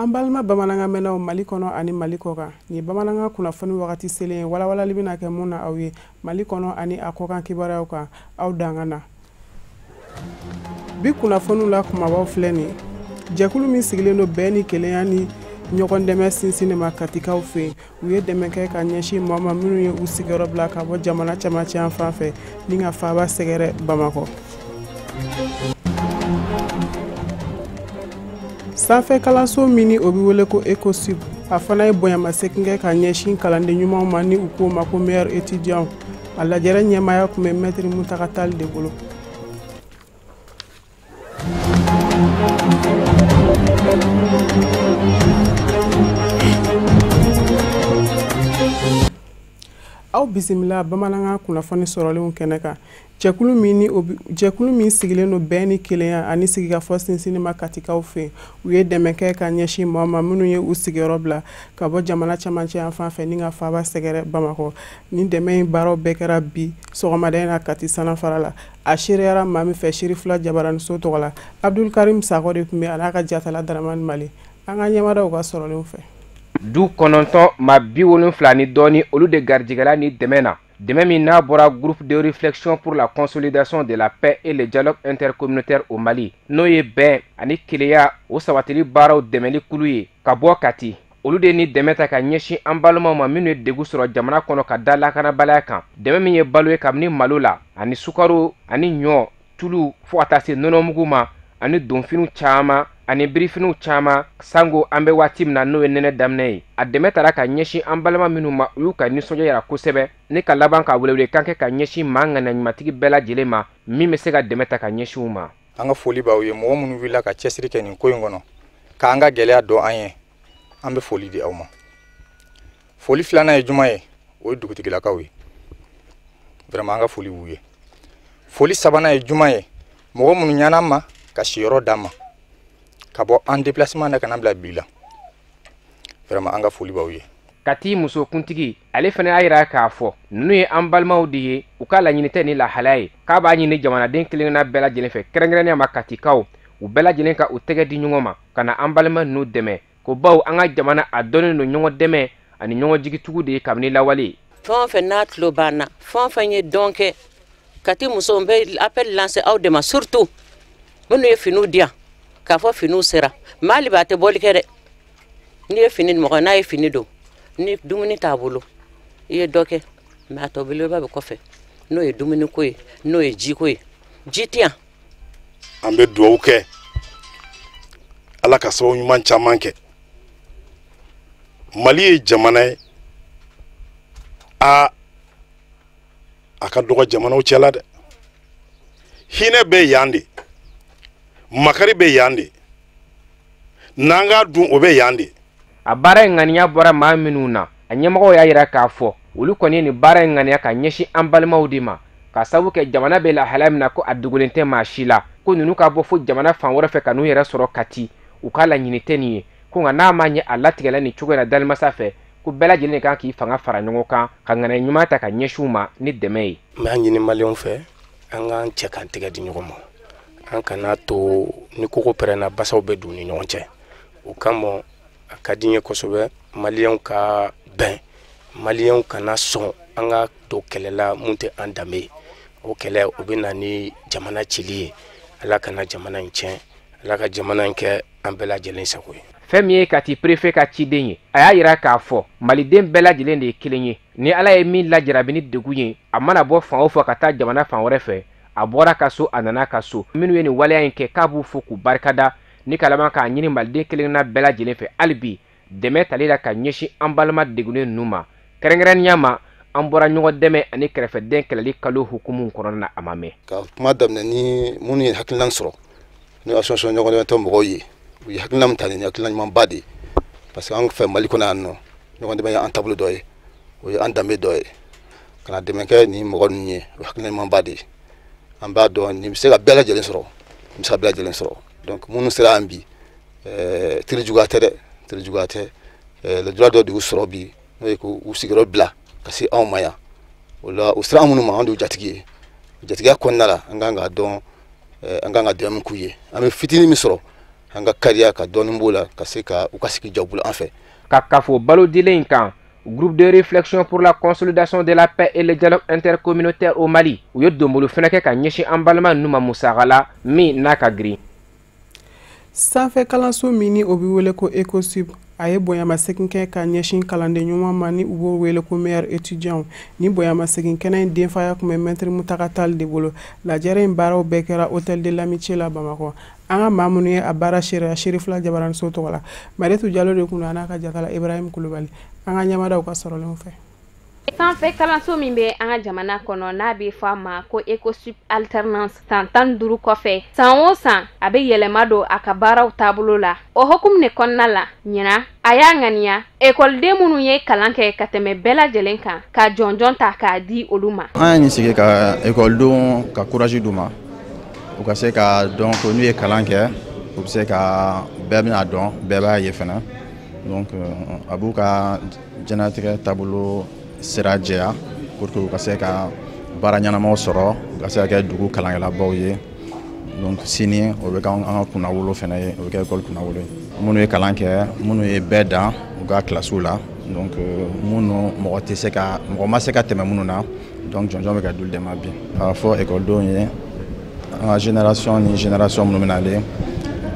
An balima bamanankan mɛnnaw Mali kɔnɔ ani Mali kɔkan, nin ye bamanankan kunnafoni wagati selen ye, walawalali bɛna kɛ mun na aw ye Mali kɔnɔ ani a kɔkan kibaruyaw kan. Aw dan na bi kunnafoniw la, kumabaw filɛ nin ye. Jɛkulu min sigilen don bɛn ni kelenya ni ɲɔgɔn dɛmɛ sinsinni ma Katikaw fɛ yen, u ye dɛmɛ kɛ ka ɲɛsin maa ma minnu ye u sigiyɔrɔ bila ka bɔ jamana cɛmancɛ yan fan fɛ ni ka faaba sɛgɛrɛ Bamakɔ. Sanfɛ kalanso min ni o bɛ wele ko Ecosup, a fana ye bonyamasegin kɛ ka ɲɛsin kalanden ɲumanw ma ni u k'o ma ko meilleur étudiant. A lajɛrɛ ɲɛmaaya tun bɛ maître Mutaga Tall de bolo. Aw bisimila bamanankan kunnafoni sɔrɔlenw kɛnɛ kan. Jɛkulu min sigilen don bɛn ni kelenya ani sigikafɔ sinsinni ma Katikaw fɛ, u ye dɛmɛ kɛ ka ɲɛsin maa ma minnu ye u sigiyɔrɔ bila ka bɔ jamana cɛmancɛ yan fan fɛ ni ka faaba sɛgɛrɛ Bamakɔ. Ni dɛmɛ in baaraw bɛɛ kɛra bi sɔgɔmada in na Kati sanafara la. A seereyara maa min fɛ, Serifula Jabaraniso tɔgɔ la, Abdulkarim Sakɔ de tun bɛ a n'a ka jatala Daramani Mali. An ka ɲɛmadaw ka sɔrɔlenw fɛ. Du 9 maa 70 ni dɔɔni, olu de garijɛgɛla ni dɛmɛ na. Dɛmɛ min n'a bɔra groupe de réflexion pour la consolidation de la paix et le dialogue intercommunautaire au Mali, n'o ye bɛn ani kelenya o sabatili baaraw dɛmɛli kulu ye ka bɔ Kati. Olu de ni dɛmɛ ta ka ɲɛsin an balimaw ma minnu ye degun sɔrɔ jamana kɔnɔ ka da lakanabaliya kan. Dɛmɛ min ye balo ye kabini malo la ani sukaro ani ɲɔ, tulu, fo ka taa se nɔnɔmugu ma ani donfiniw caman ani birifiniw caman, sango an bɛ waati min na n'o ye nɛnɛ daminɛ ye. A dɛmɛ taara ka ɲɛsin an balima minnu ma, u y'u ka nisɔndiya yira kosɛbɛ ne ka laban ka welewelekan kɛ ka ɲɛsin maa ŋaniyaɲumatigi bɛɛ lajɛlen ma min bɛ se ka dɛmɛ ta ka ɲɛsin u ma. An ka foli b'aw ye, mɔgɔ minnu wulila ka cɛsiri kɛ nin ko in kɔnɔ k'an ka gɛlɛya dɔn an ye, an bɛ foli di aw ma. Foli filanan ye jumɛn ye? O ye dugutigilakaw ye, vraiment an ka foli b'u ye. Foli sabanan ye jumɛn ye? Mɔgɔ minnu ɲan'an ma ka siyɔrɔ d'an ma ka bɔ an déplacement na ka na bila bi la, vraiment an ka foli b'aw ye. Kati musokuntigi ale fana y'a yira k'a fɔ ninnu ye an balimaw de ye, u ka laɲini tɛ ni lahalaya ye, k'a b'a ɲini jamanaden kelenkelenna bɛɛ lajɛlen fɛ, kɛrɛnkɛrɛnnenya ma Katikaw, u bɛɛ lajɛlen ka u tɛgɛ di ɲɔgɔn ma ka na an balima ninnu dɛmɛ, ko baw an ka jamana a dɔnnen don ɲɔgɔn dɛmɛ ani ɲɔgɔn jigitugu de ye kabini lawale. Fɛn o fɛn n'a tulo banna, fɛn o fɛn ye dɔn kɛ, Kati musow, n bɛ appel lancer aw de ma, surtout minnu ye finiw di yan k'a fɔ finiw sera. Mali b'a tɛ bɔli kɛ dɛ, n'i ye fini mɔgɔ n'a ye fini don ni dumuni t'a bolo, i ye dɔ kɛ, mais a tɔ belebeleba bɛ kɔfɛ, n'o ye dumuniko ye, n'o ye jiko ye, ji tɛ yan. An bɛ dugawu kɛ Ala ka sababu ɲuman caman kɛ. Mali ye jamana ye, a ka dɔgɔ jamanaw cɛla dɛ. Hinɛ bɛ yan de, makari bɛ yan de, n'an k'a dun o bɛ yan de. A baara in ŋaniya bɔra maa minnu na, a ɲɛmɔgɔw y'a yira k'a fɔ olu kɔni ye nin baara in ŋaniya ka ɲɛsin an balimaw de ma, ka sababu kɛ jamana bɛ lahalaya min na ko a dogolen tɛ maa si la, ko ninnu ka bɔ fo jamana fan wɛrɛ fɛ ka n'u yɛrɛ sɔrɔ Kati, u ka laɲini tɛ nin ye, ko nka n'a ma ɲɛ a latigɛla nin cogo in na dalimasa fɛ, ko bɛɛ lajɛlen de kan k'i fanga fara ɲɔgɔn kan ka ŋaniya ɲuman ta ka ɲɛsin u ma ni dɛmɛ ye. N b'a ɲini maliyɛnw fɛ, an k'an cɛ k'an tɛgɛ di ɲɔgɔn ma, an kana to ni koko pɛrɛnna basaw bɛ don ni ɲɔgɔn cɛ. O kama a ka di n ye kosɛbɛ maliyɛnw ka bɛn, maliyɛnw kana sɔn an ka don kɛlɛ la mun tɛ an danbe ye. O kɛlɛ o bɛ na ni jamana cili ye. Ala kana jamana in tiɲɛ, Ala ka jamana in kɛ an bɛɛ lajɛlen sago ye. Fɛn min ye Kati préfet ka ciden ye, a y'a yira k'a fɔ maliden bɛɛ lajɛlen de ye kelen ye, ni Ala ye min lajarabi ni degun ye, a mana bɔ fan o fan ka taa jamana fan wɛrɛ fɛ, a bɔra ka so, a nana ka so. Minnu ye nin waleya in kɛ, k'a b'u fo k'u barikada ni ka laban k'a ɲini maliden kelenkelenna bɛɛ lajɛlen fɛ hali bi dɛmɛ tali la ka ɲɛsin an balima degunnen ninnu ma, kɛrɛnkɛrɛnnenya ma an bɔra ɲɔgɔn dɛmɛ ani kɛrɛfɛden kɛlɛli kalo hukumu kɔnɔna na a ma mɛn. Ka kuma daminɛ ni minnu ye hakilina sɔrɔ, n'o ye association ɲɔgɔn dɛmɛ tɔn mɔgɔw ye, u ye hakilina min ta nin ye hakilina ɲumanba de ye, parce que an fɛ Mali kɔnɔ yan nɔ, ɲɔgɔn dɛmɛ ye an taabolo dɔ ye, o ye an danbe dɔ ye. Ka na dɛmɛ kɛ nin mɔgɔ ninnu ye, o ye hakilina ɲumanba de ye. An b'a dɔn nin bɛ se ka bɛɛ lajɛlen sɔrɔ, nin bɛ se ka bɛɛ lajɛlen sɔrɔ. Donc minnu sera yan bi, teri juguya tɛ dɛ, teri juguya tɛ. Lujura dɔ de y'u sɔrɔ bi, n'o ye k'u sigiyɔrɔ bila ka se anw ma yan. O la u sera an minnu ma, anw de y'u jatigi ye. Jatigiya kɔnɔna la, an kan k'a dɔn, an kan ka dɛmɛ min k'u ye. An bɛ fitinin min sɔrɔ, An ka kariya ka dɔɔnin b'o la ka se ka u ka sigi ja bolo an fɛ. Ka kafo balo dilen in kan, Groupe de réflexion pour la consolidation de la paix et le dialogue intercommunautaire au Mali, u ye donbolo fɛnɛ kɛ ka ɲɛsin an balima ninnu ma musaka la min n'a ka girin. Sanfɛ kalanso min ni o bɛ wele ko Ecosup, a ye bonyamasegin kɛ ka ɲɛsin kalanden ɲuman ma ni u b'o wele ko meilleur étudiant. Ni bonyamasegin kɛnɛ in denfaya tun bɛ Maître Mutaga Tall de bolo. Lajɛrɛ in baaraw bɛɛ kɛra Hôtel de l'Amitié la Bamakɔ. An ka maa minnu ye a baara seereya Serifila Jabaraniso tɔgɔ la, Mariyetu Jalo de kun don, a n'a ka jatala Ibrahim Kulubali. An ka ɲɛmadaw ka sɔrɔlenw fɛ. Sanfɛ kalanso min bɛ an ka jamana kɔnɔ n'a bɛ fɔ a ma ko Ecosup alternance, san 15 kɔfɛ, san o san a bɛ yɛlɛma don a ka baaraw taabolo la. O hukumu de kɔnɔna la, ɲinan a y'a ŋaniya ekɔliden minnu ye kalan kɛ ka tɛmɛ bɛɛ lajɛlen kan, ka jɔnjɔn ta k'a di olu ma. An ye nin sigi ka ekɔlidenw ka courage d'u ma, u ka se ka dɔn ko n'u ye kalan kɛ, u bɛ se ka bɛɛ bɛna dɔn, bɛɛ b'a ye fana. Donc a b'u ka diɲɛlatigɛ taabolo sira jɛya pour que u ka se ka baara ɲɛnamaw sɔrɔ, u ka se ka kɛ dugu kalankɛlabaw ye. Donc sini o bɛ kɛ an ka kunnawolo fana ye, o bɛ kɛ ekɔli kunnawolo ye. Minnu ye kalan kɛ, minnu ye bɛɛ dan u ka kilasiw la, donc minnu mɔgɔ tɛ se ka mɔgɔ ma se ka tɛmɛ minnu na, donc jɔnjɔn bɛ ka d'olu de ma bi. A fɔ ekɔlidenw ye, an ka génération ni génération minnu bɛ nalen,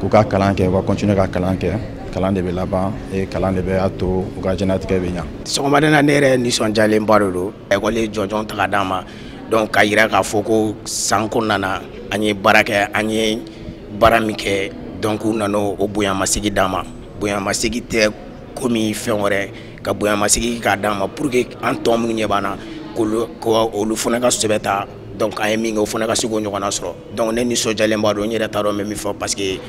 k'u ka kalan kɛ, u ka continuer ka kalan kɛ. Kalan de bɛ laban e kalan de bɛ a to u ka diɲɛlatigɛ bɛ ɲa. Sɔgɔmada na ne yɛrɛ nisɔndiyalenba de don. Ekɔli ye jɔnjɔn ta ka d'an ma, donc k'a yira k'a fɔ ko san kɔnɔna na an ye baara kɛ, an ye baara min kɛ, donc u nana o bonyamasegin d'an ma. Bonyamasegin tɛ komi fɛn wɛrɛ, ka bonyamasegin k'a d'an ma pour que an tɔ minnu ɲɛ b'an na, k'olu fana ka sɛbɛ ta, donc an ye min kɛ o fana ka se k'o ɲɔgɔnna sɔrɔ. Donc ne nisɔndiyalenba don, n yɛrɛ t'a dɔn n bɛ min fɔ parce que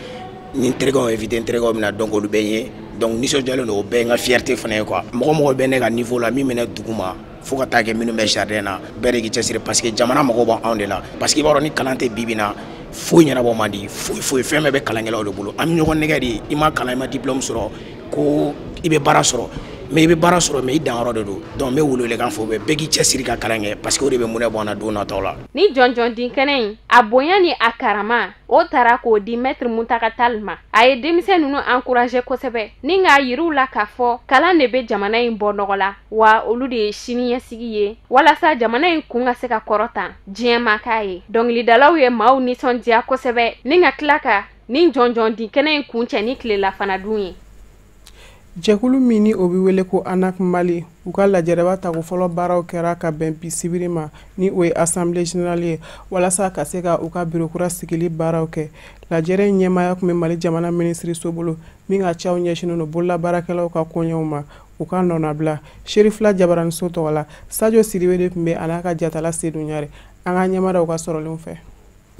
ni n terikɛw invité, n terikɛw bɛ na, donc olu bɛ n ye, donc nisɔndiyalen don, o bɛɛ ye n ka fierté fana ye quoi. Mɔgɔ mɔgɔ bɛ ne ka niveau la, min bɛ ne dugu ma fo ka taa kɛ minnu bɛ jardin na, bɛɛ de k'i cɛsiri parce que jamana mago b'anw de la. Parce que i b'a dɔn ni kalan tɛ bi bi in na, foyi ɲɛnabɔ man di, foyi foyi, fɛn bɛɛ bɛ kalankɛlaw de bolo. An bɛ ɲɔgɔn nɛgɛ de, i ma kalan, i ma diplôme sɔrɔ ko i bɛ baara sɔrɔ, mais i bɛ baara sɔrɔ mais i danyɔrɔ de don. Donc n bɛ welewelekan fɔ bɛɛ k'i cɛsiri ka kalan kɛ parce que o de bɛ munɛ bɔ an na don nataw la. Ni jɔnjɔn di kɛnɛ in, a bonya ni a karama, o taara k'o di Maître Mutaga Tall ma. A ye denmisɛn ninnu encourager kosɛbɛ ni k'a yir'u la k'a fɔ kalan de bɛ jamana in bɔ nɔgɔ la, wa olu de ye siniɲɛsigi ye walasa jamana in kun ka se ka kɔrɔta diɲɛ ma k'a ye. Dɔnkilidalaw ye maaw nisɔndiya kosɛbɛ ni ka tila ka ni jɔnjɔn di kɛnɛ in kuncɛ ni tilelafana dun ye. Jɛkulu min ni o bɛ wele ko ANAC Mali, u ka lajɛrɛba tako fɔlɔ baaraw kɛra ka bɛn bi sibiri ma, ni o ye assemblée générale ye, walasa ka se ka u ka bureau kura sigili baaraw kɛ. Lajɛrɛ in ɲɛmaaya tun bɛ Mali jamana minisiriso bolo min ka caw ɲɛsinnen don bololabaarakɛlaw ka koɲɛw ma, u ka nɔnabila. Serifila Jabaraniso tɔgɔ la, Sadio Sidibe de tun bɛ a n'a ka jatala Seydou Ɲare. An ka ɲɛmadaw ka sɔrɔlenw fɛ.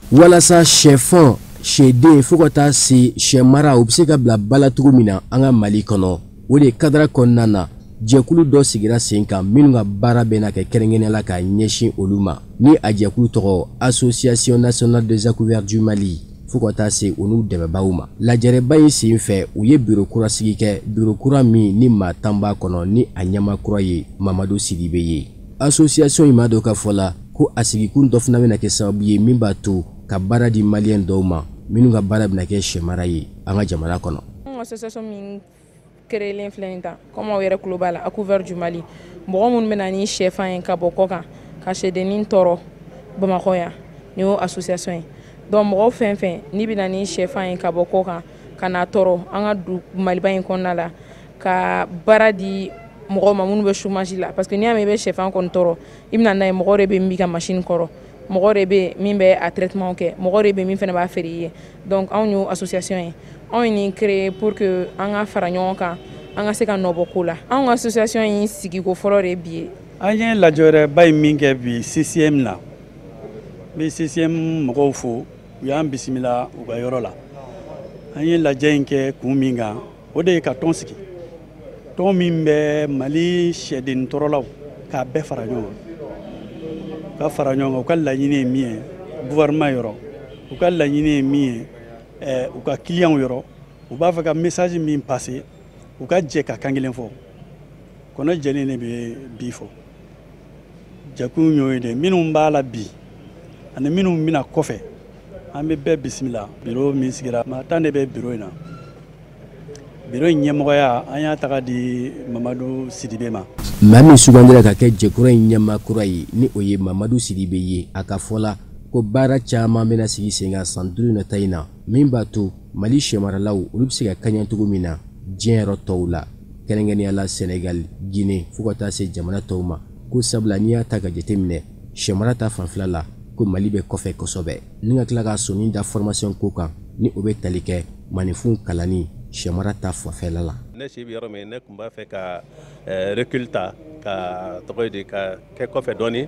Walasa sɛfan, sɛden fo ka taa se sɛ mara, u bɛ se ka bila ba la cogo min na an ka Mali kɔnɔ, o de kadara kɔnɔna na jɛkulu dɔ sigira sen kan minnu ka baara bɛna kɛ kɛrɛnkɛrɛnnenya la ka ɲɛsin olu ma, ni a jɛkulu tɔgɔ Association nationale des accouveurs du Mali, fo ka taa se u n'u dɛmɛbaaw ma. Lajɛrɛba in sen fɛ, u ye biro kura sigi kɛ, biro kura min ni maa 10 b'a kɔnɔ, ni a ɲɛmaa kura ye Mamadu Sidibe ye. Association in maa dɔ ka fɔ la ko a sigikun dɔ fana bɛna kɛ sababu ye min b'a to ka baara di maliyɛn dɔw ma minnu ka baara bɛna kɛ sɛmara ye an ka jamana kɔnɔ. Association min créelen filɛ nin tan, comme aw yɛrɛ tulo b'a la, Accouveurs du Mali, mɔgɔ minnu bɛ na ni sɛfan ye ka bɔ kɔ kan ka sɛdennin tɔɔrɔ Bamakɔ yan, nin y'o association ye. Donc mɔgɔ fɛn fɛn n'i bɛ na ni sɛfan ye ka bɔ kɔ kan ka na tɔɔrɔ an ka du Maliba in kɔnɔna la, ka baara di mɔgɔw ma minnu bɛ chômage la, parce que n'i y'a mɛn i bɛ sɛfan kɔni tɔɔrɔ, i bɛ na n'a ye mɔgɔ de bɛ min b'i ka machine kɔrɔ, mɔgɔ de bɛ min bɛ a traitement kɛ, mɔgɔ de bɛ min fana b'a feere i ye. Donc anw y'o association ye, anw ye nin créer pour que an ka fara ɲɔgɔn kan, an ka se ka nɔ bɔ ko la. Anw ka association in sigiko fɔlɔ de bi ye. An ye lajɛrɛba in min kɛ bi CCM la, n bɛ CCM mɔgɔw fo, u y'an bisimila u ka yɔrɔ la. An ye lajɛ in kɛ kun min kan, o de ye ka tɔn sigi, tɔn min bɛ Mali sɛden tɔɔrɔlaw k'a bɛɛ fara ɲɔgɔn kan, ka fara ɲɔgɔn kan. U ka laɲini ye min ye gouvernement yɔrɔ, u ka laɲini ye min ye u ka clients yɔrɔ, u b'a fɛ ka message min passer, u ka jɛ ka kan kelen fɔ. Kɔnɔ jɛlen de bɛ bi fɔ. Jɛkulu y'o ye de, minnu b'a la bi ani minnu bɛna kɔfɛ, an bɛ bɛɛ bisimila. Bureau min sigira, maa 10 de bɛ bureau in na. Biro in ɲɛmɔgɔya, an y'a taga di Mamadu Sidibe ma. Maa min sugandira ka kɛ jɛkura in ɲɛmaa kura ye, ni o ye Mamadu Sidibe ye, a ka fɔ la ko baara caman bɛna sigi sen kan san 5 nata in na, min b'a to Mali sɛmaralaw olu bɛ se ka kaɲa cogo min na diɲɛ yɔrɔ tɔw la, kɛrɛnkɛrɛnnenya la Senegal, Guinée, fo ka taa se jamana tɔw ma, ko sabula n'i y'a ta ka jateminɛ sɛmara ta fanfɛla la, ko Mali bɛ kɔfɛ kosɛbɛ. Ni ka tila ka sɔnni da formation ko kan, ni o bɛ tali kɛ maninfinw kalanni sɛmara ta fanfɛla la. Ne si bɛ yɔrɔ min, ne tun b'a fɛ ka recul ta, ka tɔgɔ ye di, ka kɛ kɔfɛ dɔɔni,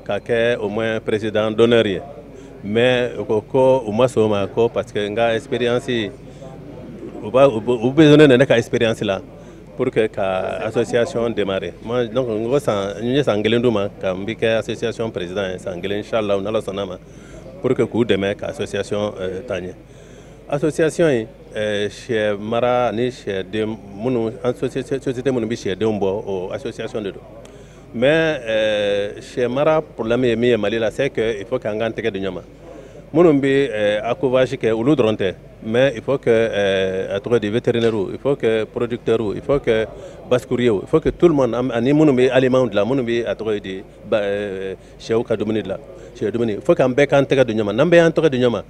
ka kɛ au moins président d'honneur ye, mais u ko ko u ma sɔn o ma, ko parce que n ka expérience, u b'a u besoin de ne ka expérience la pour que ka association démarrer. Moi donc, n ko san n ye san 1 d'u ma ka n bɛ kɛ association président ye san 1, inchallah, n'Ala sɔnna ma, pour que k'u dɛmɛ ka association taa ɲɛ. Association in, sɛ mara ni sɛden minnu, société minnu bɛ sɛdenw bɔ, o association de don. Mais sɛ mara problème ye min ye Mali la, c'est que il faut qu'an k'an tɛgɛ di ɲɔgɔn ma. Minnu bɛ accouvage kɛ, olu dɔrɔn tɛ, mais il faut que a tɔgɔ di, vétérinaire, il faut que producteur, il faut que basse-courrier, il faut que tout le monde, ani minnu bɛ aliment dilan, minnu bɛ a tɔgɔ ye di, sɛw ka dumuni dilan, sɛ dumuni, il faut qu'an bɛɛ k'an tɛgɛ di ɲɔgɔn ma. N'an bɛɛ y'an tɛgɛ di ɲɔgɔn ma,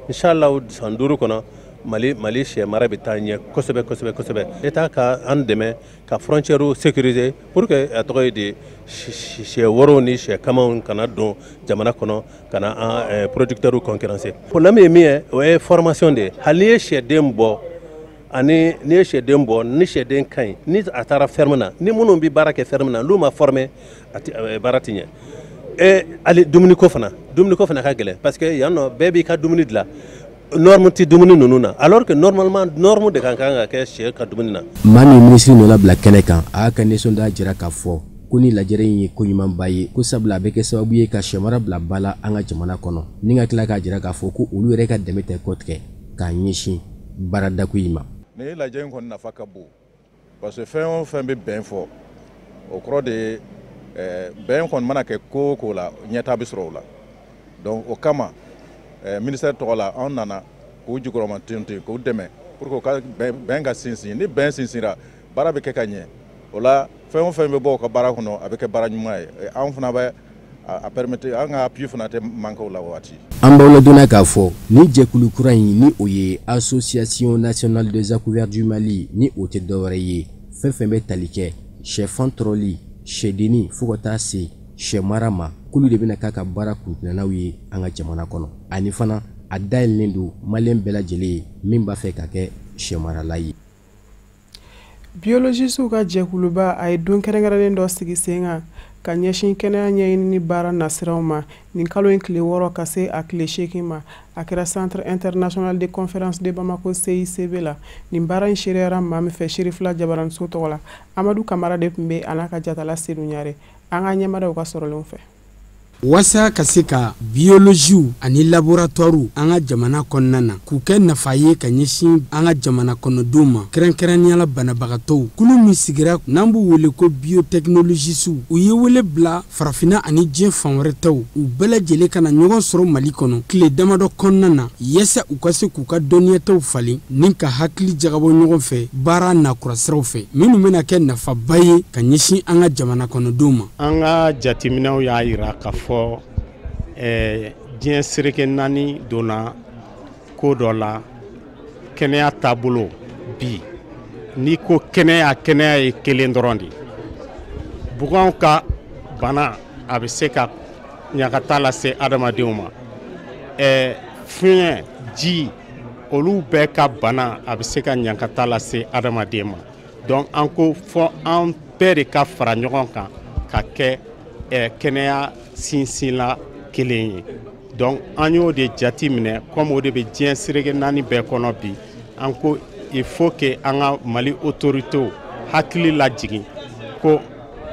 inchallah, san 5 kɔnɔ, Mali sɛ mara bɛ taa ɲɛ kosɛbɛ kosɛbɛ kosɛbɛ. État ka an dɛmɛ ka frontière sécuriser pour que a tɔgɔ ye di, sɛ wɛrɛw ni sɛ kamanw kana don jamana kɔnɔ ka na an producteurs concurrencer. Problème ye min ye, o ye formation de ye. Hali n'i ye sɛden bɔ, ani n'i ye sɛden bɔ, ni sɛden ka ɲi, ni a taara ferme na, ni minnu bɛ baara kɛ ferme na, n'u ma former, a tɛ baara tɛ ɲɛ. E hali dumuniko fana ka gɛlɛn, parce que yan nɔ, bɛɛ b'i ka dumuni dilan, norme tɛ dumuni ninnu na, alors que normalement norme de kan ka kɛ sɛ ka dumuni na. Maa min minisiri nɔ labila kɛnɛ kan, a y'a ka nisɔndiya jira k'a fɔ ko ni lajɛrɛ in ye ko ɲumanba ye, ko sabula a bɛ kɛ sababu ye ka sɛmara bila ba la an ka jamana kɔnɔ, ni ka tila k'a jira k'a fɔ ko olu yɛrɛ ka dɛmɛ tɛ kɔtigɛ k'a ɲɛsin baaradako in ma. Nin lajɛ in kɔni nafa ka bon, parce que fɛn o fɛn bɛ bɛn fɔ, o kɔrɔ de ye bɛn kɔni mana kɛ ko o ko la, ɲɛtaa bɛ sɔrɔ o la. Donc o kama, ministère tɔgɔ la, anw nana k'u jukɔrɔma tintin, k'u dɛmɛ pour que u ka bɛn ka sinsin. Ni bɛn sinsinra, baara bɛ kɛ ka ɲɛ. O la, fɛn o fɛn bɛ bɔ u ka baara kɔnɔ, a bɛ kɛ baara ɲuman ye. Anw fana bɛ a permettre, an ka appui fana tɛ manquer o la waati. An b'aw ladɔnniya k'a fɔ ni jɛkulu kura in, ni o ye Association nationale des accouveurs du Mali, ni o tɛ dɔwɛrɛ ye, fɛn fɛn bɛ tali kɛ sɛfan tɔrɔli, sɛdenni, fo ka taa se sɛ mara ma, k'olu de bɛna k'a ka baara kuntilennaw ye an ka jamana kɔnɔ. Ani fana, a dayɛlɛlen don maliyɛn bɛɛ lajɛlen ye min b'a fɛ ka kɛ sɛmarala ye. Biologisiw ka jɛkuluba, a ye don kɛrɛnkɛrɛnnen dɔ sigi sen kan ka ɲɛsin kɛnɛya ɲɛɲinini baara nasiraw ma, nin kalo in tile 6 ka se a tile 8 ma. A kɛra Centre international de conférence de Bamako, CICB la. Nin baara in seereyara maa min fɛ Serifila Jabaraniso tɔgɔ la, Amadu Kamara de tun bɛ a n'a ka jatala Sedu Ɲare. An ka ɲɛmadaw ka sɔrɔlenw fɛ. Waasa ka se ka biyoloziw ani laboratoirew an ka jamana kɔnɔna na, k'u kɛ nafa ye ka ɲɛsin an ka jamana kɔnɔdenw ma, kɛrɛnkɛrɛnnenya la banabagatɔw, kulu min sigira n'an b'u wele ko biotechnologisiw, u ye wele bila Farafinna ani diɲɛ fan wɛrɛ taw, u bɛɛ lajɛlen ka na ɲɔgɔn sɔrɔ Mali kɔnɔ tile damadɔ kɔnɔna na, yaasa u ka se k'u ka dɔnniyataw falen ni ka hakili jagabɔ ɲɔgɔn fɛ baara nakurasiraw fɛ, minnu bɛna kɛ nafaba ye ka ɲɛsin an ka jamana kɔnɔdenw ma. An ka jateminɛw y'a yira k'a fɔ diɲɛ sereke naani donna ko dɔ la kɛnɛya taabolo. Bi, n'i ko kɛnɛya, kɛnɛya ye kelen dɔrɔn de. Buganw ka bana, a bɛ se ka ɲagata lase adamadenw ma. Fiɲɛ, ji, olu bɛɛ ka bana, a bɛ se ka ɲagata lase adamaden ma. Donc an ko fɔ an bɛɛ de ka fara ɲɔgɔn kan ka kɛ kɛnɛya sinsinla kelen ye. Donc an y'o de jate minɛ, comme o de bɛ diɲɛ sereke naani bɛɛ kɔnɔ bi. An ko il faut que an ka Mali autorités hakili lajigin ko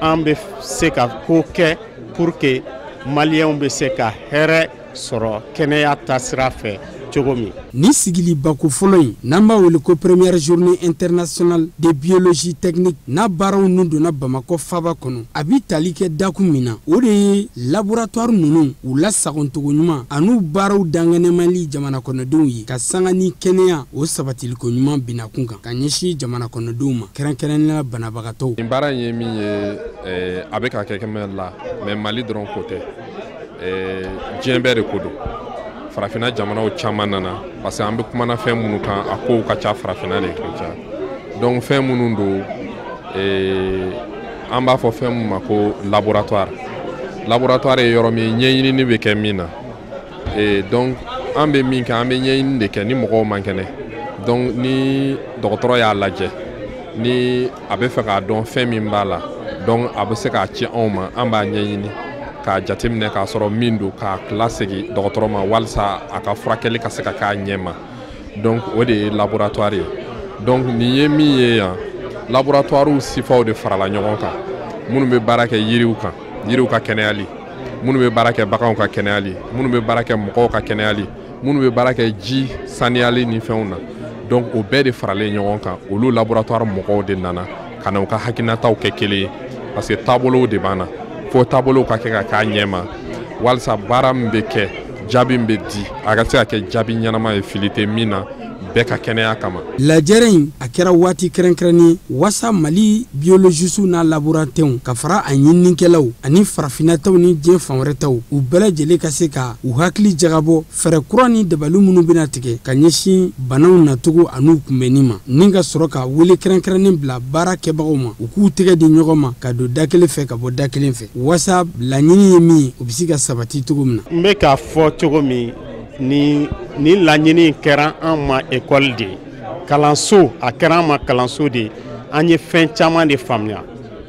an bɛ se ka ko kɛ pour que maliyɛnw bɛ se ka hɛrɛ sɔrɔ kɛnɛya taasira fɛ. cogo min. Ni sigili bako fɔlɔ in, n'an b'a wele ko première journée internationale de biologie technique, n'a baaraw nun donna Bamakɔ faba kɔnɔ, a bi tali kɛ dakun min na, o de ye laboratoire ninnu u lasagoncogo ɲuman an'u baaraw dankɛnɛmali jamana kɔnɔdenw ye, ka sanga ni kɛnɛya o sabatiliko ɲuman binakun kan ka ɲɛsin jamana kɔnɔdenw ma, kɛrɛnkɛrɛnnenya la banabagatɔw. Nin baara in ye min ye, a bɛ ka kɛ Mali la, mais Mali dɔrɔn ko tɛ, diɲɛ bɛɛ de ko don. Farafinna jamanaw caman nana parce que an bɛ kumana fɛn minnu kan, a kow ka ca, farafinna de ka ca. Donc fɛn minnu don, an b'a fɔ fɛn min ma ko laboratoire. Laboratoire ye yɔrɔ min ye ɲɛɲinini bɛ kɛ min na. Donc an bɛ min kɛ, an bɛ ɲɛɲini de kɛ ni mɔgɔw man kɛnɛ. Donc ni dɔgɔtɔrɔ y'a lajɛ, ni a bɛ fɛ k'a dɔn fɛn min b'a la, donc a bɛ se k'a ci anw ma, an b'a ɲɛɲini k'a jateminɛ k'a sɔrɔ min don, k'a lasegin dɔgɔtɔrɔ ma walasa a ka furakɛli ka se ka k'a ɲɛ ma. Donc o de ye laboratoire ye. Donc nin ye min ye yan, laboratoire sifaw de farala ɲɔgɔn kan, minnu bɛ baara kɛ yiriw kan, yiriw ka kɛnɛyali, minnu bɛ baara kɛ baganw ka kɛnɛyali, minnu bɛ baara kɛ mɔgɔw ka kɛnɛyali, minnu bɛ baara kɛ ji saniyali ni fɛnw na. Donc o bɛɛ de faralen ɲɔgɔn kan, olu laboratoire mɔgɔw de nana ka na u ka hakilinataw kɛ kelen ye, parce que taabolow de b'an na, fo taabolow ka kɛ ka k'a ɲɛ ma walasa baara min bɛ kɛ, jaabi min bɛ di, a ka se ka kɛ jaabi ɲɛnama ye, fili tɛ min na, bɛɛ ka kɛnɛya kama. Lajɛrɛ in a kɛra waati kɛrɛnkɛrɛnnen wasa Mali biologisiw n'a laborantenw ka fara a ɲininikɛlaw ani farafinnataw ni diɲɛ fan wɛrɛ taw, u bɛɛ lajɛlen ka se ka u hakili jagabɔ fɛɛrɛ kura ni dabali minnu bɛna tigɛ ka ɲɛsin banaw nacogo an'u kunbɛnni ma, ni ka sɔrɔ ka wele kɛrɛnkɛrɛnnen bila baara kɛbagaw ma, u k'u tɛgɛ di ɲɔgɔn ma ka don da kelen fɛ ka bɔ da kelen fɛ, wasa laɲini ye min ye, o bɛ se ka sabati cogo min na. N bɛ k'a fɔ cogo min, ni laɲini kɛra an ma ekɔli de ye, kalanso, a kɛra an ma kalanso de ye, an ye fɛn caman de faamuya,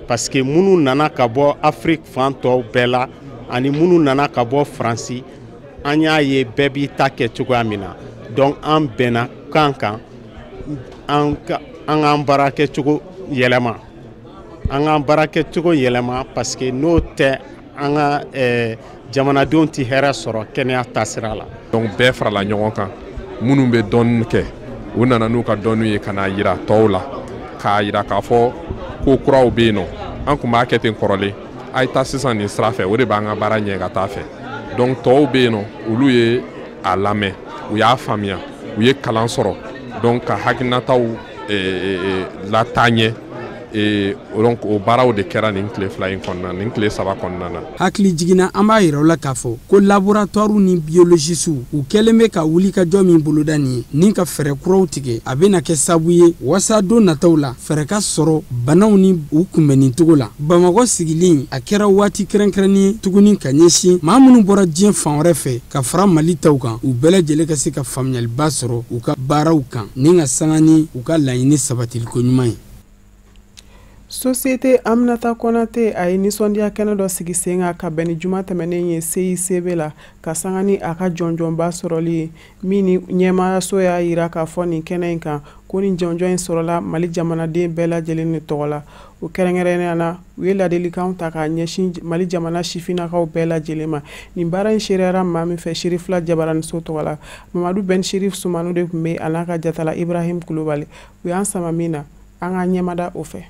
parce que minnu nana ka bɔ Afiriki fan tɔw bɛɛ la ani minnu nana ka bɔ Faransi, an y'a ye bɛɛ b'i ta kɛ cogoya min na. Donc an bɛnna kan kan, an k'an baarakɛcogo yɛlɛma, an k'an baarakɛcogo yɛlɛma, parce que n'o tɛ an ka jamanadenw tɛ hɛrɛ sɔrɔ kɛnɛya taasira la. Donc bɛɛ farala ɲɔgɔn kan, minnu bɛ dɔɔni kɛ, u nana n'u ka dɔɔni ye ka n'a yira tɔw la, k'a yira k'a fɔ ko kuraw bɛ yen nɔ, an tun b'a kɛ ten kɔrɔlen, a ye taa sisan nin sira fɛ, o de b'an ka baara ɲɛ ka taa fɛ. Donc tɔw bɛ yen nɔ, olu ye a lamɛn, u y'a faamuya, u ye kalan sɔrɔ, donc ka hakilinataw lataa ɲɛ. Donc o baaraw de kɛra nin tile 2 in kɔnɔna, nin tile 3 kɔnɔna na. Hakili jiginna, an b'a yira u la k'a fɔ ko laboratoire ni biologisiw u kɛlen bɛ ka wuli ka jɔ min boloda nin ye, ni ka fɛɛrɛ kuraw tigɛ, a bɛna kɛ sababu ye wasa don nataw la fɛɛrɛ ka sɔrɔ banaw ni u kunbɛnni cogo la. Bamakɔ sigilen a kɛra waati kɛrɛnkɛrɛnnen ye tuguni ka ɲɛsin maa minnu bɔra diɲɛ fan wɛrɛ fɛ ka fara Mali taw kan, u bɛɛ lajɛlen ka se ka faamuyaliba sɔrɔ u ka baaraw kan, ni ka sanga ni u ka laɲini sabatiliko ɲuman ye. Société Aminata Konate a ye nisɔndiya kɛnɛ dɔ sigi sen kan ka bɛn ni juma tɛmɛnen ye CICB la, ka sanga ni a ka jɔnjɔnba sɔrɔli ye, min ni ɲɛmaayaso y'a yira k'a fɔ nin kɛnɛ in kan ko nin jɔnjɔn in sɔrɔla Mali jamanaden bɛɛ lajɛlen de tɔgɔ la. O kɛrɛnkɛrɛnnenya la, u ye ladilikanw ta k'a ɲɛsin Mali jamana sifinnakaw bɛɛ lajɛlen ma. Nin baara in seereyara maa min fɛ Sherifila Jabaraniso tɔgɔ la, Mamadu Ben Sherif Sumano de tun bɛ a n'a ka jatala Ibrahim Kulubali. U y'an sama min na, an ka ɲɛmada o fɛ.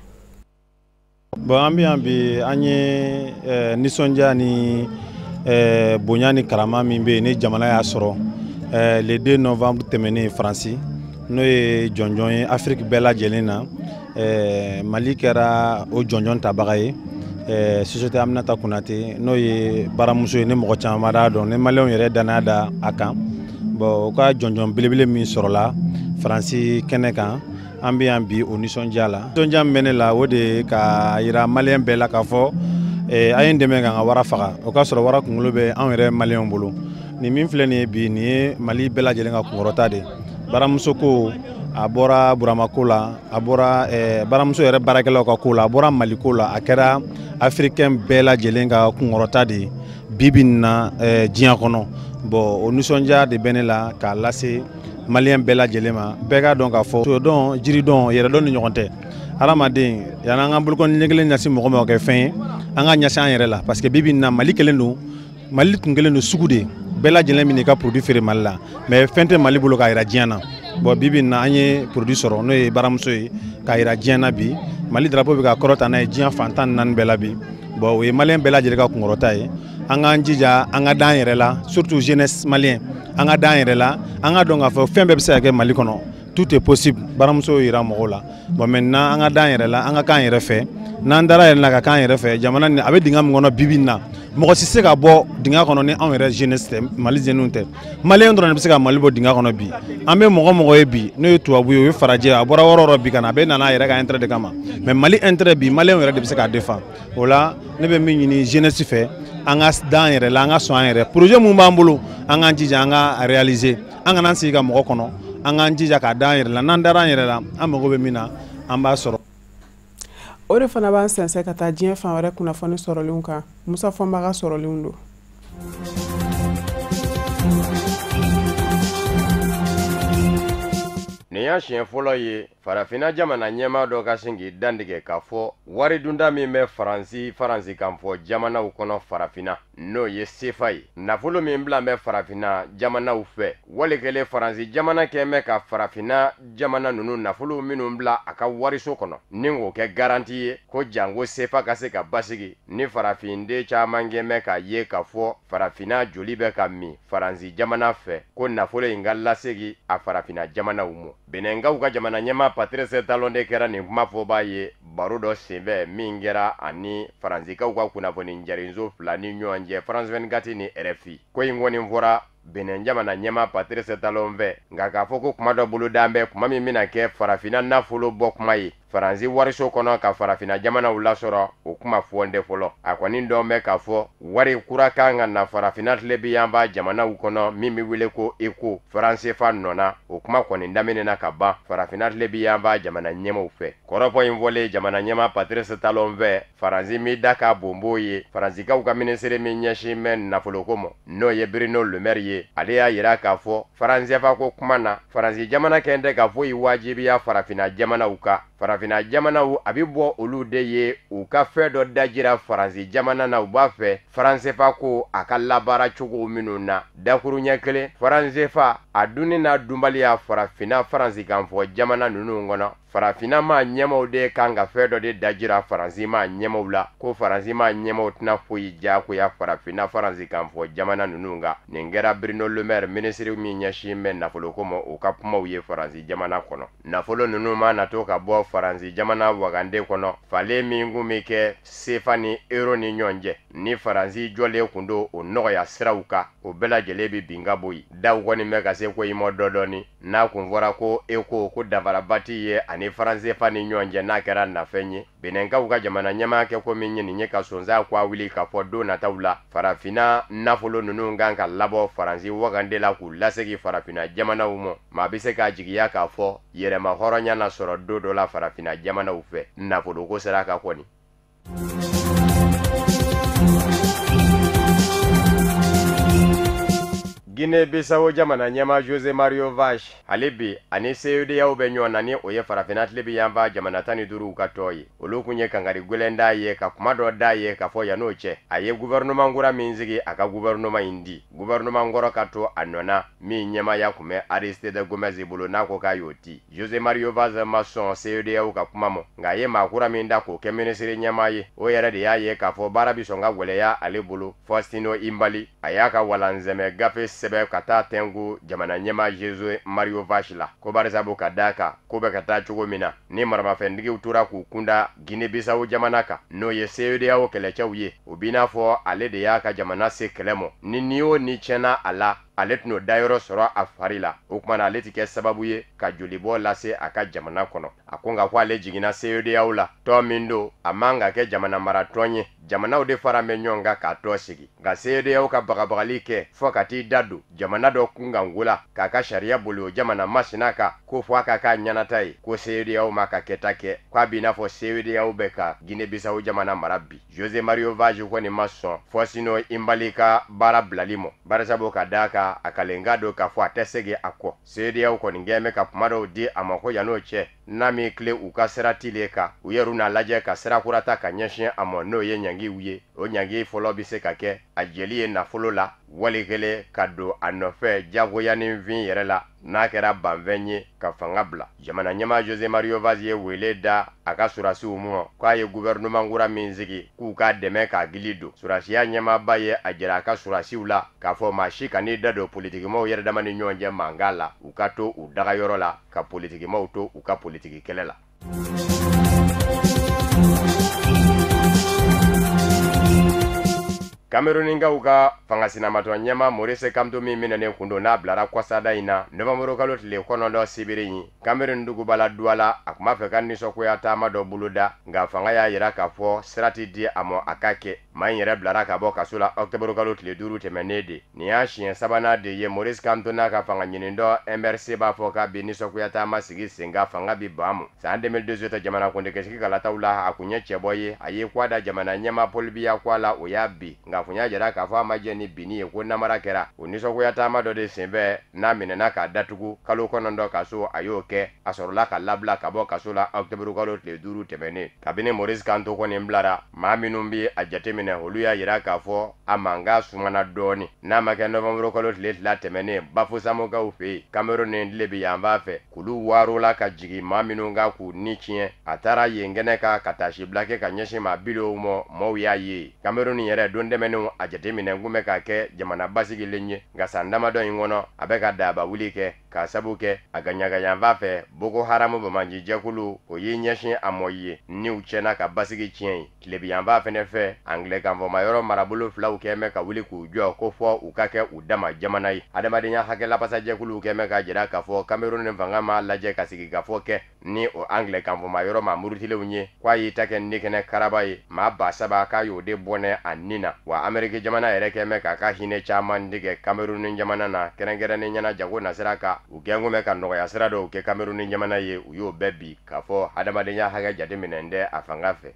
Bon, an bɛ yan bi, an ye nisɔndiya ni bonya ni karama min bɛ yen ni jamana y'a sɔrɔ le 2 novembre tɛmɛnen Faransi, n'o ye jɔnjɔn ye Afiriki bɛɛ lajɛlen na, Mali kɛra o jɔnjɔn tabaga ye. Société Aminata Konate, n'o ye baramuso ye ni mɔgɔ caman b'a dɔn, ni maliyɛnw yɛrɛ danaya da a kan. Bon, o ka jɔnjɔn belebele min sɔrɔla Faransi kɛnɛ kan, an bɛ yan bi o nisɔndiya la. Nisɔndiya min bɛ ne la, o de ye ka yira maliyɛn bɛɛ la k'a fɔ a ye n dɛmɛ k'an ka wara faga, o k'a sɔrɔ wara kunkolo bɛ anw yɛrɛ maliyɛnw bolo. Nin min filɛ nin ye bi, nin ye Mali bɛɛ lajɛlen ka kunkɔrɔta de ye. Baramuso ko, a bɔra Burama ko la, a bɔra baramuso yɛrɛ baarakɛlaw ka ko la, a bɔra Mali ko la, a kɛra africain bɛɛ lajɛlen ka kunkɔrɔta de ye bi bi in na diɲɛ kɔnɔ. Bon, o nisɔndiya de bɛ ne la k'a lase maliyɛn bɛɛ lajɛlen ma. Bɛɛ k'a dɔn k'a fɔ sodɔn, jiridɔn, yɛrɛdɔn ni ɲɔgɔn tɛ. Hadamaden, yanni an ka bolokɔni ɲɛ kelen ɲɛsin mɔgɔ ma o kɛ fɛn ye, an ka ɲɛsin an yɛrɛ la, parce que bi bi in na Mali kelen don, Mali tun kelen don sugu de ye. Bɛɛ lajɛlen bɛ n'i ka produit feere Mali la, mais fɛn tɛ Mali bolo k'a yira diɲɛ na. Bon, bi bi in na, an ye produit sɔrɔ, n'o ye baramuso ye, k'a yira diɲɛ na. Bi, Mali drapeau bɛ ka kɔrɔta n'a ye diɲɛ fan 14 bɛɛ la bi. Bon, o ye maliyɛn bɛɛ lajɛlen ka kunkɔrɔta ye. An k'an jija, an ka d'an yɛrɛ la, surtout jeunesse malien, an ka d'an yɛrɛ la, an ka dɔn k'a fɔ fɛn bɛɛ bɛ se ka kɛ Mali kɔnɔ. Tout est possible. Baramuso yira mɔgɔw la. Bon, maintenant, an ka d'an yɛrɛ la, an ka k'an yɛrɛ fɛ. N'an dara yɛrɛ la ka k'an yɛrɛ fɛ, jamana nin a bɛ dingɛ min kɔnɔ bi bi in na, mɔgɔ si se ka bɔ dingɛ kɔnɔ ni anw yɛrɛ jeunesse tɛ, Mali jeunes tɛ. Maliyɛn dɔrɔn de bɛ se ka Mali bɔ dingɛ kɔnɔ bi. An bɛ mɔgɔ mɔgɔ ye bi, n'o ye tubabu ye, o ye farajɛ, a bɔra yɔrɔ o yɔrɔ bi ka na, a bɛ nana a yɛrɛ ka intérêt de kama. Mais Mali intérêt bi, maliyɛnw yɛrɛ de bɛ se k'a défend. O la, ne bɛ min ɲini jeunesse fɛ, an ka d'an yɛrɛ la, an ka sɔn an yɛrɛ. Projet mun b'an bolo, an k'an jija an ka réaliser. An kana an sigi ka mɔgɔ kɔnɔ, an k'an jija k'a d'an yɛrɛ la. N'an dara an yɛrɛ la, an mago bɛ min na, an b'a sɔrɔ. O de fana b'an sɛnsɛn ka taa diɲɛ fan wɛrɛ kunnafoni sɔrɔlenw kan. Musa Fɔnba ka sɔrɔlenw don. Nin y'a siɲɛ fɔlɔ ye farafinna jamana ɲɛmaa dɔ ka sin k'i dantigɛ k'a fɔ wari dunda min bɛ Faransi faransikanfɔ jamanaw kɔnɔ farafinna, n'o ye sefa ye, nafolo min bila bɛ farafinna jamanaw fɛ, wali kelen Faransi jamana kɛn bɛ ka farafinna jamana ninnu nafolo minnu bila a ka wariso kɔnɔ ni k'o kɛ garanti ye ko janko sefa ka se ka basigi. Ni farafinden caman kɛn bɛ k'a ye k'a fɔ farafinna joli bɛ ka min Faransi jamana fɛ, ko nafolo in ka lasegi a farafinna jamanaw ma. Benɛnkaw ka jamana ɲɛmaa Patrice Talon de kɛra nin kuma fɔbaa ye baro dɔ senfɛ min kɛra ani Faransikaw ka kunnafoni jarinso fila ni ɲɔgɔn cɛ, France 24 ni RFI. Ko in kɔni fɔra Benin jamana ɲɛmaa Patrice Talon fɛ, nka k'a fɔ ko kuma dɔ bolodan bɛ, kuma min bɛna kɛ farafinna nafolo bɔ kuma ye Faransi wariso kɔnɔ ka farafinna jamanaw lasɔrɔ, o kuma fɔ tɛ fɔlɔ. A kɔni dɔn bɛ k'a fɔ wari kura kan ka na farafinna tilebinyanfan jamanaw kɔnɔ min bɛ wele ko ECO, franc CFA nɔ na. O kuma kɔni daminɛna ka ban farafinna tilebinyanfan jamana ɲɛmaaw fɛ. Kɔrɔfɔ in fɔlen jamana ɲɛmaa Patrice Talon fɛ, Faransi min da ka bonbo ye, Faransikaw ka minisiri min ɲɛsin bɛ nafoloko ma, n'o ye Bruno Le Maire ye, ale y'a yira k'a fɔ franc CFA ko kuma na, Faransi jamana kɛn tɛ ka foyi wajibiya farafinna jamanaw kan. Farafinna jamanaw a bɛ bɔ olu de ye u ka fɛn dɔ dajira Faransi jamana na, u b'a fɛ franc CFA ko a ka labaara cogo minnu na. Dakuruɲɛ kelen, franc CFA a dunni n'a dunbaliya farafinna faransikanfɔ jamana ninnu kɔnɔ, farafinna maa ɲɛmaw de kan ka fɛn dɔ de dajira Faransi maa ɲɛmaw la, ko Faransi maa ɲɛmaw tɛna foyi diyagoya farafinna faransikanfɔ jamana ninnu kan. Nin kɛra Bruno Le Maire, minisiri min ɲɛsin bɛ nafoloko ma, o ka kumaw ye Faransi jamana kɔnɔ. Nafolo ninnu ma na to ka bɔ Faransi jamana wagande kɔnɔ, falen min kun bɛ kɛ sefa ni euro ni ɲɔgɔn cɛ, ni Faransi jɔlen kun don o nɔgɔya siraw kan, o bɛɛ lajɛlen bɛ bin ka bɔ yen. Daw kɔni bɛ ka se ko in ma dɔ dɔɔni, n'a kun fɔra ko ECO ko danfaraba ti ye ani franc CFA ni ɲɔgɔn cɛ, n'a kɛra nafɛn ye. Benɛnkaw ka jamana ɲɛmaa kɛ ko min ye nin ye ka sonsan ko a wuli k'a fɔ don nataw la farafinna nafolo ninnu kan ka labɔ Faransi wagande la k'u lasegin farafinna jamanaw ma. Maa bɛ se k'a jigiya k'a fɔ yɛrɛma hɔrɔnya na sɔrɔ don dɔ la farafinna jamanaw fɛ nafoloko sira kan kɔni. Guinée-Bissau jamana ɲɛmaa José Mario Vaz, ale bi ani CEDEAO bɛ ɲɔgɔn na, ni o ye farafinna tilebinyanfan jamana 15 ka tɔn ye. Olu kun ye kangari gwɛlɛn d'a ye ka kuma dɔ d'a ye k'a fɔ yan'o cɛ, a ye gouvernement kura min sigi, a ka gouvernement in di. Gouvernement kɔrɔ ka to a nɔ na min ɲɛmaaya kun bɛ Aristide Gomez bolo, n'a ko k'a y'o di. José Mario Vaz ma sɔn CEDEAO ka kuma ma, nka a ye maa kura min da k'o kɛ minisiri ɲɛmaa ye, o yɛrɛ de y'a ye k'a fɔ baara bɛ sɔn ka gwɛlɛya ale bolo. Faustino Imbali, a y'a ka walansɛmɛ gafe sɛbɛn ka taa tɛnku jamana ɲɛmaa José Mario Vaz la, ko barisabu ka d'a kan ko bɛ ka taa cogo min na, ni maramafɛntigiw tora k'u kunda Guinée-Bissau jamana kan, n'o ye CEDEAO kɛlɛcɛw ye, o b'i n'a fɔ ale de y'a ka jamana se kɛlɛ mɔ, ni o ni tiɲɛna a la, ale tɛn'o dayɔrɔ sɔrɔ a fari la. O tuma na ale ti kɛ sababu ye ka jolibɔ lase a ka jamana kɔnɔ. A ko nka ko ale jiginna CEDEAO la, tɔn min don a man ka kɛ jamana maratɔn ye, jamanaw de fara bɛ ɲɔgɔn kan k'a tɔ sigi. Nka CEDEAO ka bagabagali kɛ fɔ ka t'i da don jamana dɔ kunkanko la k'a ka sariya boli o jamana masina kan, ko fɔ a ka k'a ɲɛnata ye, ko CEDEAO ma ka kɛta kɛ, k'a b'i n'a fɔ CEDEAO bɛ ka Guinée-Bissau jamana mara bi. José Mario Vaz kɔni ma sɔn Faustino Imbali ka baara bilali ma, barisabu ka d'a kan a kalenka don k'a fɔ a tɛ segin a kɔ. CEDEAO kɔni kɛn bɛ ka kuma dɔw di a ma ko yan'o cɛ, n'a m'i tile u ka sirati le kan, u yɛrɛw n'a lajɛ ka sira kura ta ka ɲɛsin a ma, n'o ye ɲangiw ye. O ɲangi fɔlɔ bɛ se ka kɛ a jeli ye nafolo la, wali kelen ka don a nɔfɛ jagoya ni fin yɛrɛ la, n'a kɛra banfɛn ye ka fanga bila. Jamana ɲɛmaa Jose Mario Vaz ye wele da a ka surasiw ma k'a ye gouvernement kura min sigi k'u k'a dɛmɛ k'a gili don. Surasiya ɲɛmaaba ye a jira a ka surasiw la k'a fɔ maa si kan'i da don politikimaaw yɛrɛ dama ni ɲɔgɔn cɛ mankan la, u ka to u dagayɔrɔ la ka politikimaaw to u ka politiki kɛlɛ la. Kamerunikaw ka fangasinamatɔ ɲɛma Maurice Kamto min minɛnen kun don n'a bilara kɔsada in na novembre kalo tile 9 sibiri in Kamerun duguba la Douala, a tun b'a fɛ ka nisɔngoya taama dɔ boloda, nka fanga y'a jira k'a fɔ sira tɛ di a ma a ka kɛ. Maa in yɛrɛ bilara ka bɔ kaso la octobre kalo tile 5 tɛmɛnen de. Nin y'a siɲɛ sabanan de ye Maurice Kamto n'a ka fanga ɲinitɔ MRC b'a fɔ k'a bɛ nisɔngoya taama sigi sen kan, fanga bɛ ban ma. San 2018 jamanakuntigisigi kalataw la, a kun ye cɛbɔ ye, a ye kwa da jamana ɲɛmaa Paul Biya kwa la, o y'a bin, nka kun y'a jira k'a fɔ a ma jɛ ni binni ye ko namara kɛra. O nisɔngoya taama dɔ de senfɛ n'a minɛna k'a datugu kalo 9 kaso, a y'o kɛ, a sɔrɔla ka labila ka bɔ kaso la octobre kalo tile 5 tɛmɛnen. Kabini Maurice Kamto kɔni bilara, maa minnu bɛ a jateminɛ olu y'a jira k'a fɔ a mankan sumana dɔɔni. N'a ma kɛ novembre kalo tile 2 tɛmɛnen Bafousamokaw fɛ yen, Cameroun ni tilebi yanfan fɛ, k'olu waarola ka jigin maa minnu kan k'u ni tiɲɛ. A taara yen kɛnɛ kan ka taasibila kɛ ka ɲɛsin maa 70 ma, maaw y'a ye. Cameroun yɛrɛ don tɛmɛnenw a jateminɛ kun bɛ ka kɛ jamana basigilen ye, nka san damadɔ in kɔnɔ a bɛ ka daba wuli kɛ k'a sabu kɛ a gaɲagayanfan fɛ Boko Haram banbaanci jɛkulu o y'i ɲɛsin a mɔ ye, niw tiɲɛna ka basigi tiɲɛ ye. Tilebiyanfan fɛnɛ fɛ, angilɛkanfɔma yɔrɔ marabolo filaw kɛn bɛ ka wuli k'u jɔ ko fɔ u ka kɛ u dama jamana ye. Adamadenya hakɛ lafasajɛkuluw kɛn bɛ k'a jira k'a fɔ Cameroun ni fanga m'a lajɛ ka sigi ka fɔ kɛ ni o angilɛkanfɔma yɔrɔ maa murutilenw ye, k'a y'i ta kɛ nikɛnɛ karaba ye, maa 3000 k'a y'o de bɔnɛ a nin na. Wa Ameriki jamana yɛrɛ kɛn bɛ k'a ka hinɛ caman tigɛ Cameroun jamana na, kɛrɛnkɛrɛnnen ɲɛna jago nasira kan. U kɛn kun bɛ ka nɔgɔya sira dɔw kɛ Cameroun jamana ye, u y'o bɛɛ bi k'a fɔ adamadenya hakɛ jateminɛ tɛ a fanga fɛ.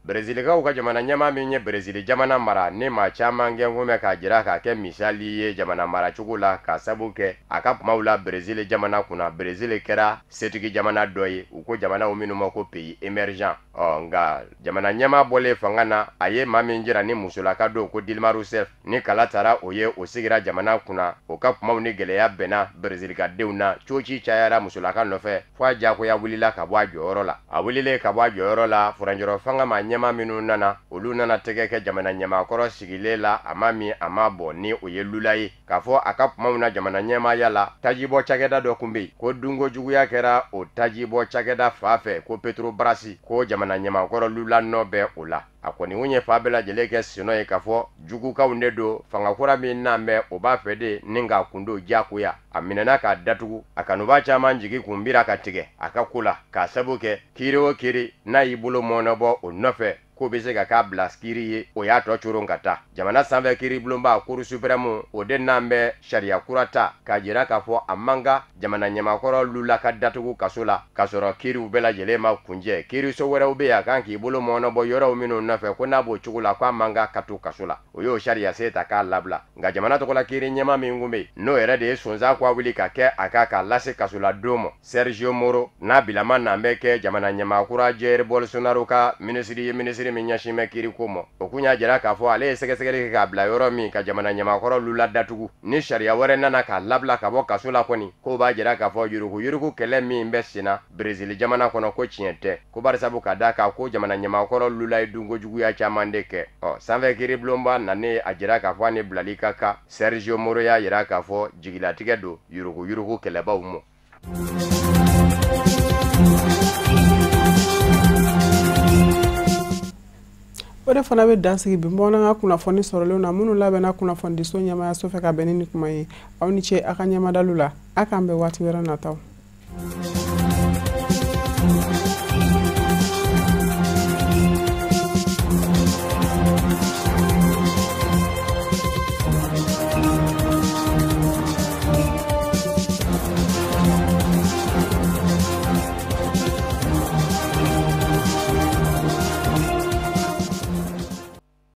Brezilikaw ka jamana ɲɛmaa min ye Brezili jamana mara ni maa caman kɛn kun bɛ k'a jira k'a kɛ misali ye jamana maracogo la, k'a sabu kɛ a ka kumaw la Brezili jamana kunna, Brezili kɛra setigi jamana dɔ ye, u ko jamanaw minnu ma ko pays émergent. Ɔ nka jamana ɲɛmaa bɔlen fanga na, a ye maa min jira ni musolaka don ko Dilma Rousseff, ni kala tara o ye, o sigira jamana kunna. O ka kumaw ni gɛlɛya bɛnna Brezilikadenw na, coci cayara musolaka nɔfɛ fo a jagoya wulila ka bɔ a jɔyɔrɔ la. A wulilen ka bɔ a jɔyɔrɔ la, furancɛrɔ fanga maa ɲɛmaa minnu nana, olu nana tɛgɛ kɛ jamana ɲɛmaakɔrɔ sigilen la, a ma min a ma bɔ ni o ye Lula ye. K'a fɔ a ka kumaw na jamana ɲɛmaaya la, tajibɔ cakɛda dɔ kun bɛ yen ko dunko juguya kɛra o tajibɔ cakɛda fa fɛ ko Petrobras, ko jamana ɲɛmaakɔrɔ Lula nɔ bɛ o la. A kɔni kun ye fa bɛɛ lajɛlen kɛ sinɔ ye k'a fɔ jugukaw de don, fanga kura min n'an bɛ o b'a fɛ de ni k'a kun don diyagoya. A minɛna k'a datugu, a kanubaa caman jigi kun bira ka tigɛ a ka ko la, k'a sabu kɛ kiiri o kiiri n'a y'i bolo mɔɔnɔbɔ o nɔfɛ k'o bɛ se ka k'a bila kiiri ye, o y'a tɔ coron ka taa. Jamana sanfɛ kiiribulonba Cour suprême o de n'an bɛ sariya kura ta k'a jira k'a fɔ a man kan jamana ɲɛmaakɔrɔ Lula ka datugu kaso la k'a sɔrɔ kiiriw bɛɛ lajɛlen ma kunjɛ. Kiiriso wɛrɛw bɛ yen a kan k'i bolo mɔɔnɔbɔ yɔrɔw minnu nɔfɛ ko n'a b'o cogo la k'a man kan ka to kaso la, o y'o sariya se ta k'a labila. Nka jamana tɔgɔla kiiri ɲɛmaa min kun bɛ yen n'o yɛrɛ de ye sonsan k'a wuli ka kɛ a kan k'a lase kasola don ma, Sergio Moro, n'a bilama n'an bɛ kɛ jamana ɲɛmaakura Jair Bolsonaro ka minisiri ye, minisiri min ɲɛsin bɛ kiiriko ma, o kun y'a jira k'a fɔ ale ye sɛgɛsɛgɛli kɛ k'a bila yɔrɔ min ka jamana ɲɛmaakɔrɔ Lula datugu, ni sariya wɛrɛ nana k'a labila ka bɔ kaso la kɔni, k'o b'a jira k'a fɔ yuruguyurugu kɛlɛ min bɛ sen na Brezili jamana kɔnɔ ko tiɲɛ tɛ, ko barisabu ka d'a kan ko jamana ɲɛmaakɔrɔ Lula ye dunko juguya caman de kɛ. Ɔ sanfɛ kiiribulonba nanen a jira k'a fɔ a ni bilali ka kan. Sergio Moro y'a jira k'a fɔ jigilatigɛ don yuruguyurugu kɛlɛbaw ma. O de fana bɛ dan sigi bi bamanankan kunnafoni sɔrɔlenw na minnu labɛnna kunnafonidiso ɲɛmaayaso fɛ ka bɛn ni nin kuma ye. Aw ni ce a ka ɲɛmadalu la, a k'an bɛn waati wɛrɛ nataw.